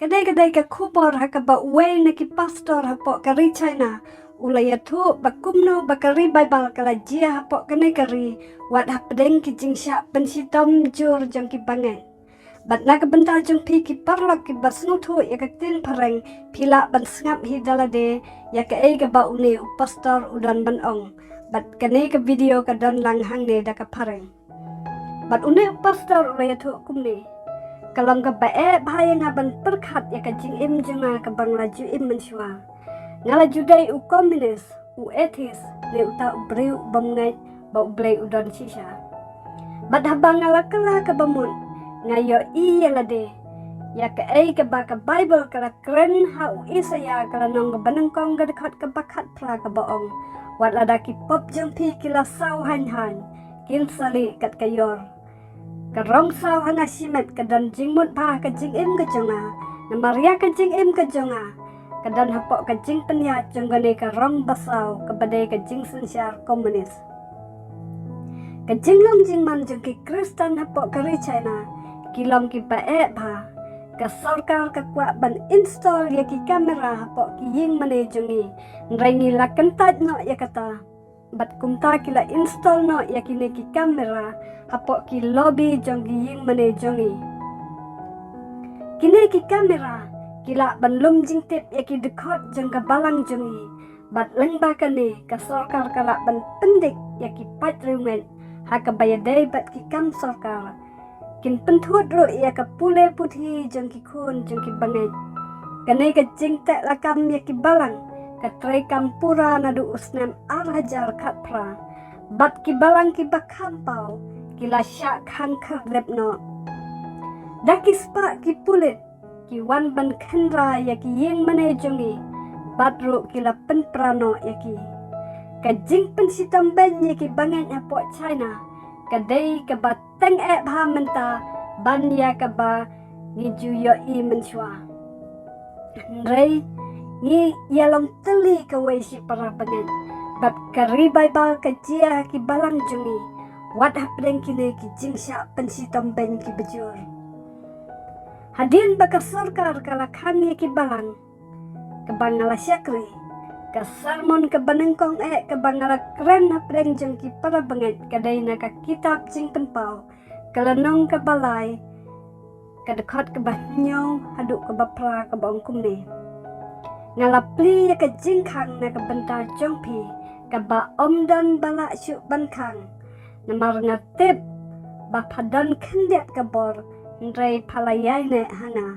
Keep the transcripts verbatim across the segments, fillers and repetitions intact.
Kadei kadei ka khubor ha kaba uwei na ki pastor hapoh ka ri China u la ïathuh ba kumno ba ka revival ka la jia hapoh kane ka ri, wat hapdeng ki jingshah pynshitom jur jong ki bangeit. Bad na ka bynta jong phi ki paralok kiba sngewthuh ïa ka ktien phareng, phi lah ban sngap hi da lade ïa kaei kaba une u pastor u don ban ong. Bad kane ka video ka don lang hangne da ka phareng. Bad une u pastor u la ïathuh kumne: Ka long kaba eh bha ïa nga ban pyrkhat ïa ka jingim jong nga kaba nga la ju im mynshuwa. Nga la ju dei u komunis, u atheist, ne uta u briew u bym ngeit ba U Blei u don shisha. Bad haba nga la kylla kaba mut, nga ïohi ïa lade ïa kaei kaba ka Baibl ka la kren ha u Isaïah, ka lynnong kaba nyngkong, ka dkhot kaba khatphra, kaba ong: Wat lada ki pop jong phi ki la saw haiñ haiñ, kin sa lieh kat ka ïor. Ka rong saw ha nga shimet ka don jingmut bha ha ka jingim ka jong nga. Namar ïa ka jingim ka jong nga ka don hapoh ka jingpynïaid jong kane ka rong basaw kaba dei ka jingsynshar komunis. Ka jinglong jingman jong ki Khristan hapoh ka ri China ki long kiba eh bha. Ka sorkar ka kwah ban install ïa ki kamera hapoh ki ïing mane jong ngi. Hynrei ngi la kyntait noh ïa kata. Bad kumta ki la install noh ïa kine ki kamera hapoh ki lobby jong ki ïing mane jong ngi. Kine ki kamera ki lah ban lum jingtip ïa ki dkhot jong ka balang jong ngi. Bad lyngba kane ka sorkar ka lah ban pyndik ïa ki paid riewngeit ha kaba ïadei bad ki kam sorkar. Kin pynthut ruh ïa ka pule puthi jong ki khun jong ki bangeit. Kane ka jingteh lakam ïa ki balang ka treikam pura naduh u snem ar hajar khatphra. Bad ki balang kiba kham paw ki la shah khang khyrdep noh. Da ki spah ki pulit ki wan ban kynra ïa ki ïing mane jong ngi, bad ruh ki la pynpra noh ïa ki. Ka jingpynshitom beiñ ïa ki bangeit hapoh China ka dei kaba teng eh bha mynta ban ïa kaba ngi ju ïohi mynshuwa. Hynrei ngi ïalong tylli kawei shi para bangeit, bad ka revival ka jia ha ki balang jong ngi, wat hapdeng kine ki jingshah pynshitom beiñ kiba jur. Hadien ba ka sorkar ka la khang ïa ki balang, kaba nga la shakri, ka sermon kaba nyngkong eh kaba nga la kren hapdeng jong ki para bangeit ka dei na ka kitab Jingpynpaw, ka lynnong kaba lai, ka dkhot kaba hynñiew haduh kaba phra, kaba ong kumne: Nga la plie ïa ka jingkhang na ka bynta jong phi, kaba ym don ba lah shuh ban khang. Namar nga tip ba pha don khyndiat ka bor, hynrei pha la ïaineh ha nga.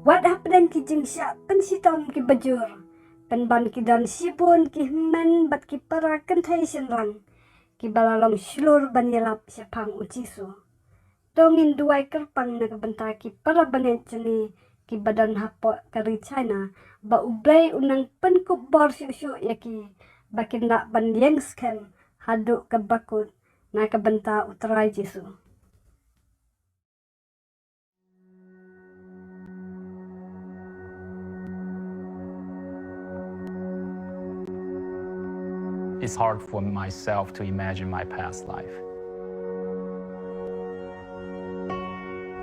Wat hapdeng ki jingshah pynshitom kiba jur, pynban ki don shibun ki hynmen bad ki para kynthei shynrang kiba la long shlur ban ïalap shaphang U Jisu. To ngin duwai kyrpang na ka bynta ki para bangeit jong ngi kiba don hapoh ka ri China, ba U Blei un nang pynkup bor shuh shuh ïa ki, ba kin lah ban ïeng skhem haduh kaba kut na ka bynta U Trai Jisu. It's hard for myself to imagine my past life.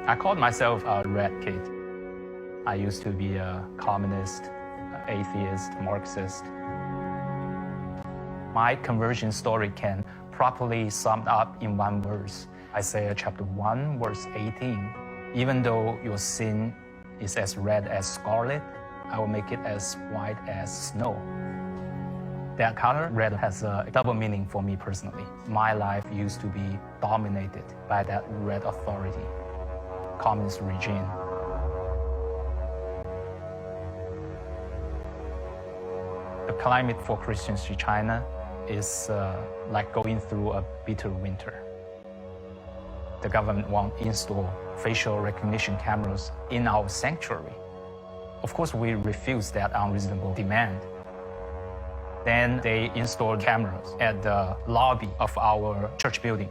I called myself a red kid. I used to be a communist, atheist, Marxist. My conversion story can properly summed up in one verse. Isaiah chapter one, verse eighteen. Even though your sin is as red as scarlet, I will make it as white as snow. That color, red, has a double meaning for me personally. My life used to be dominated by that red authority, communist regime. The climate for Christians in China is, uh, like going through a bitter winter. The government won't install facial recognition cameras in our sanctuary. Of course, we refuse that unreasonable demand. Then they installed cameras at the lobby of our church building.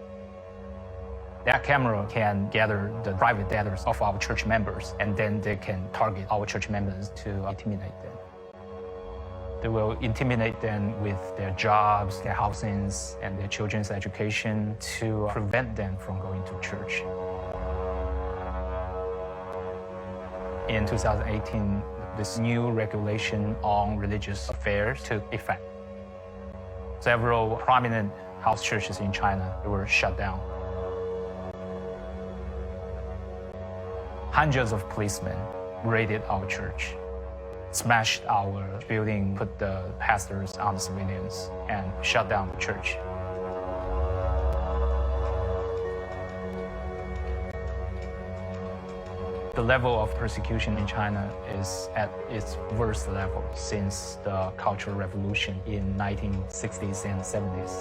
That camera can gather the private data of our church members, and then they can target our church members to intimidate them. They will intimidate them with their jobs, their housings, and their children's education to prevent them from going to church. In two thousand eighteen, this new regulation on religious affairs took effect. Several prominent house churches in China were shut down. Hundreds of policemen raided our church, smashed our building, put the pastors on the civilians, and shut down the church. The level of persecution in China is at its worst level since the Cultural Revolution in nineteen sixties and seventies.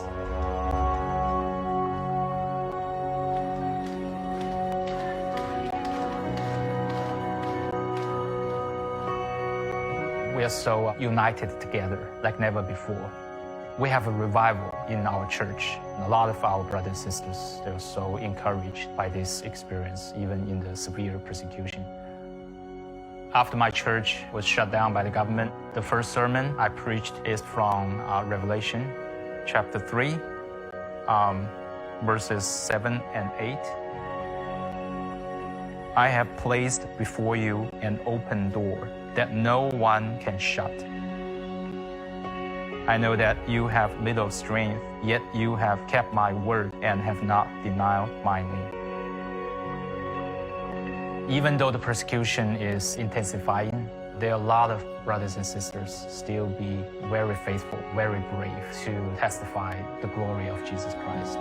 We are so united together like never before. We have a revival in our church. A lot of our brothers and sisters, they are so encouraged by this experience, even in the severe persecution. After my church was shut down by the government, the first sermon I preached is from uh, Revelation chapter three, um, verses seven and eight. I have placed before you an open door that no one can shut. I know that you have little strength, yet you have kept my word and have not denied my name. Even though the persecution is intensifying, there are a lot of brothers and sisters still be very faithful, very brave to testify the glory of Jesus Christ.